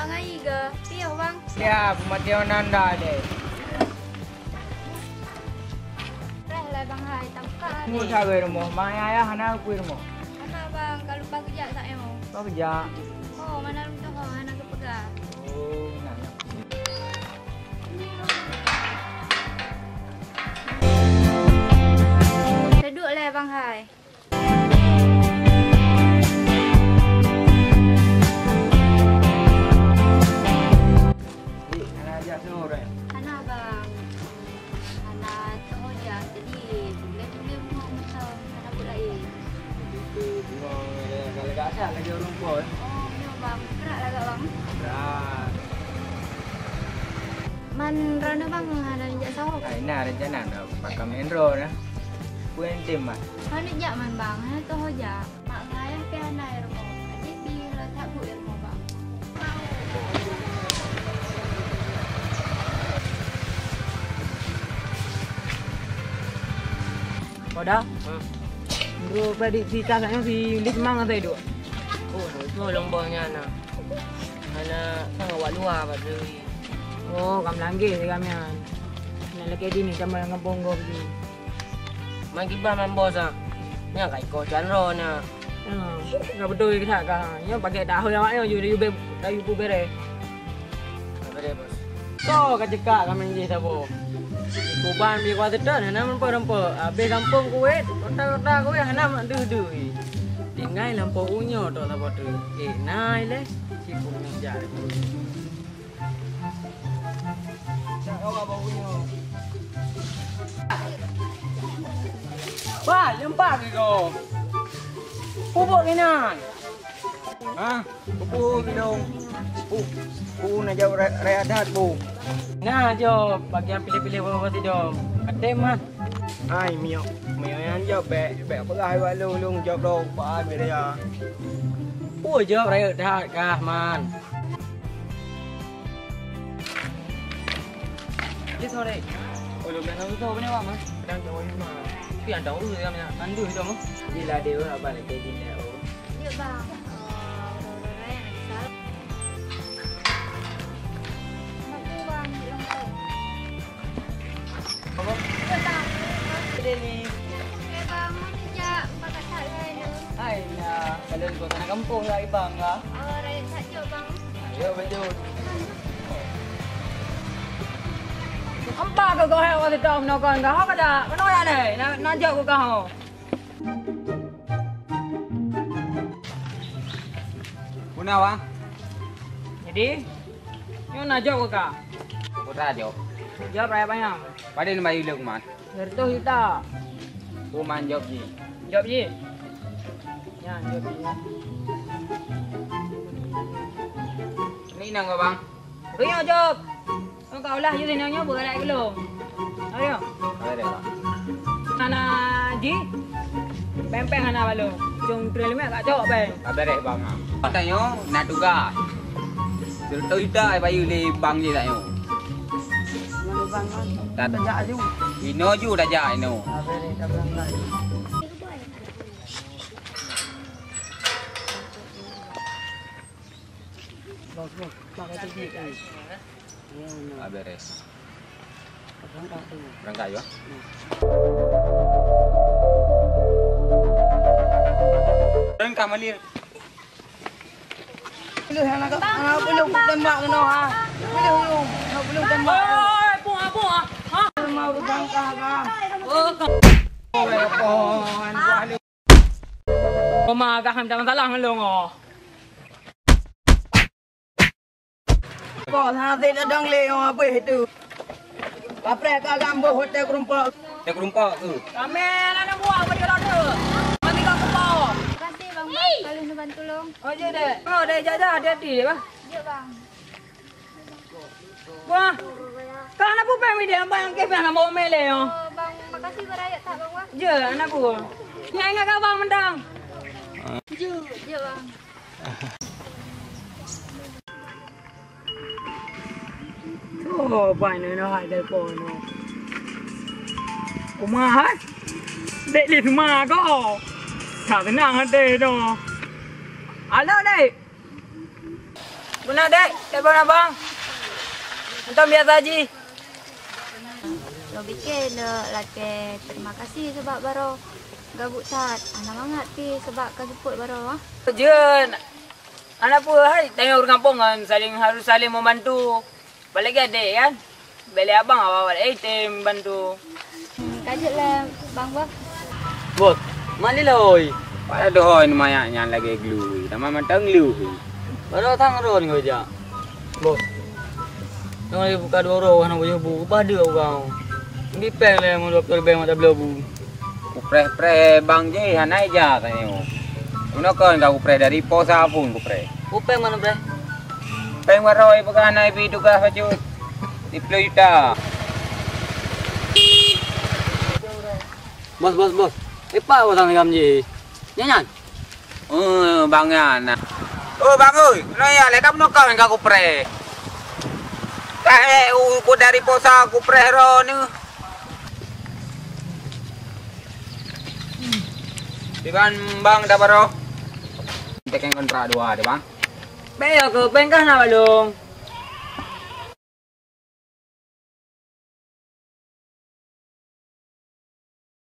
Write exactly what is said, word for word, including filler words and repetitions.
Bang Ai ga, piôh, Bang. Ya, peumati Ananda deh. Reh lah, Bang Hai, tampak. Tunggu sagai rumoh, mak ayah hana kui rumoh. Hana, Bang, ka lupa geujak saat nyoe. Lupa geujak? Oh, mana lôn tuho, hana geupeugah. Oh, ingat, ingat. Teuduek lé, Bang Hai. Hana jak seurah? Hana, Bang. Hana teuho jak, jadi tuléh-tuléh rumoh mantong, hana buet laén. Itu bunga lagak-lagak asai lagèe ureueng po, eh. Oh, nyoe, Bang. Brat lagak, Bang. Brat. Man droeneuh, Bang, hana jak saho? Ai, na rencana na pakam enro na. Peue nyang tem, Man? Hana jak, Man, Bang. Hana teuho jak. Mak ngon ayah pih hana i rumoh. Adik pih lôn that buet i rumoh, Bang. Poda? Hah? Nurot prediksi tas nyoe si Lisma ngon Saido. Oh, itu lôn bang nyan na. Hana sang awak luwa bak Dewi. Oh, ka meulangge si kamian. Nyan lakèe dini tamong ngon bonggong jih. Man kiban man bos ah. Nyan ka iko chandro na. Hmm, ka beutôi keuh ka. Nyoe pakai dah awak nyoe ju, ju, ju, ju pubere. Pubere, Bos. Soe ka cekak kami jih saboh. Kuban bie kuat teutap hana meurumpok-rumpok. Habéh gampông Kuwait, kota-kota Kuwait hana mak deuh-deuh. Tinggai lampôh unyok tok saboh tu. Eh, nai lé. Cik pun jak. Wah, lempak ke kau? Pupuk kena. Ha? Pupuk kena. Pu, pu na jawab raya dat bu. Na jo bagian pilih-pilih bawa tidur. Katem mah. Ai miok, miok yang jawab bek, bek peugah bak lu, lu jawab lu, pa beda ya. Pu jawab raya dat kah man. Dia sore. Oh, lu biasa tu apa ni, Bang? Kadang jauh ni mah. Tapi ada urus dia punya. Andu itu mah. Dia lah dia abang lagi gila. Oh. Dia bang. Oh, orang-orang yang nak kesal. Mak tu bang, dia orang tahu. Apa? Dia bang. Dia ni. Eh, bang, mau sejak empat kat tak lain tu. Hai, nak. Kalau kau sana kampung lah, Ibang lah. Oh, rakyat tak jauh, bang. Yo, betul. Empa keu kah hai watèe tom nokon kah? Ho ka jak? Keunoe jak lé? Na, na jok keu kah ho? Puna, Bang? Jadi, nyoe na jok keu kah? Putra jok. Jawab raya panyang. Padahai bayu lé kuman. Seratus juta. Kuman jawab ji. Jawab ji. Nyan, jawab ji. Ni nang kau, Bang. Ruyo jok. Kau ka ulah je sinong nyoe beugalak keulong. Ayo. Ada deh, Bang. Hana ji. Peng-peng hana balong. Cung trilimek ka cok peng. Ada deh, Bang. Tanyoe na tugas. Serta ita ai bayu lé Bang je tanyoe. Mana Bang, Bang? Tak. Tajak aju. Ino ju tajak ino. Ada deh, dah berangkat. Bos, bos, pakai tu duit ni. Ah, beres. Berangkat ya. Dan kamalir. Lu hana, hana belum tembak kena ha. Belum, belum, hana belum tembak. Oi, buah, buah. Ha? Mau berangkat ha. Oh, kau. Oh, ya, pohon. Wah, lu. Oma agak minta masalah ngelong oh. Kau hati dadang le orang apa itu? Kapreh ka gambo hotel kerumpok. Hotel kerumpok tu. Kami anak buah apa dia tu? Kami kau kepau. Terima kasih bang, bang. Kalau nak bantu long. Oh, je dek. Oh, dek jaga hati-hati dek bah. Ya bang. Wah. Kau anak buah pemide abang ke pernah mau mele yo. Oh, bang, makasih baraya tak bang wah. Je anak buah. Ngai ngai abang mendang. Je, je bang. Oh, bai nyoe hai telepon nyoe. Kumaha hai? Dek Lisma ko. Ka seunang até nyoe. Halo, Dek. Guna dek, telepon abang. Entah biasa ji. Lo bikin dek lakée terima kasih sebab baru gabuk that. Ana mangat pi sebab ka jemput baru ah. Jen, anak pun hai tengok urang kampung kan saling harus saling membantu. Balik ke adik kan. Beli abang awak-awak eh tem bantu. Kajut lah bang bang. Bos, mali lah oi. Pada dohoi mayak nyan lagi glue, nama mantang glue. Baru tang ron kau jak. Bos. Nang lagi buka dua roh nang boyo bu, bah deu kau. Di peng le mau dua puluh lebih mata belobu. Kupreh-preh bang je hana ija tanyoe. Unoe kon ka kupreh dari posa pun kupreh. Kupeng mana preh? Peng waroi peugah hana ibi tugaih bacut. Di puluh juta. Bos, bos, bos. Epa orang ngam je. Nyan nyan. Eh, bang nyan. Oh, bang oi, unoe ya le kamu nokon ka kupreh. Ka eh u dari posa kupreh ro ni. Iban bang dah baroe. Tekan kontrak dua deh bang. Bek ya ke pengkah na balong.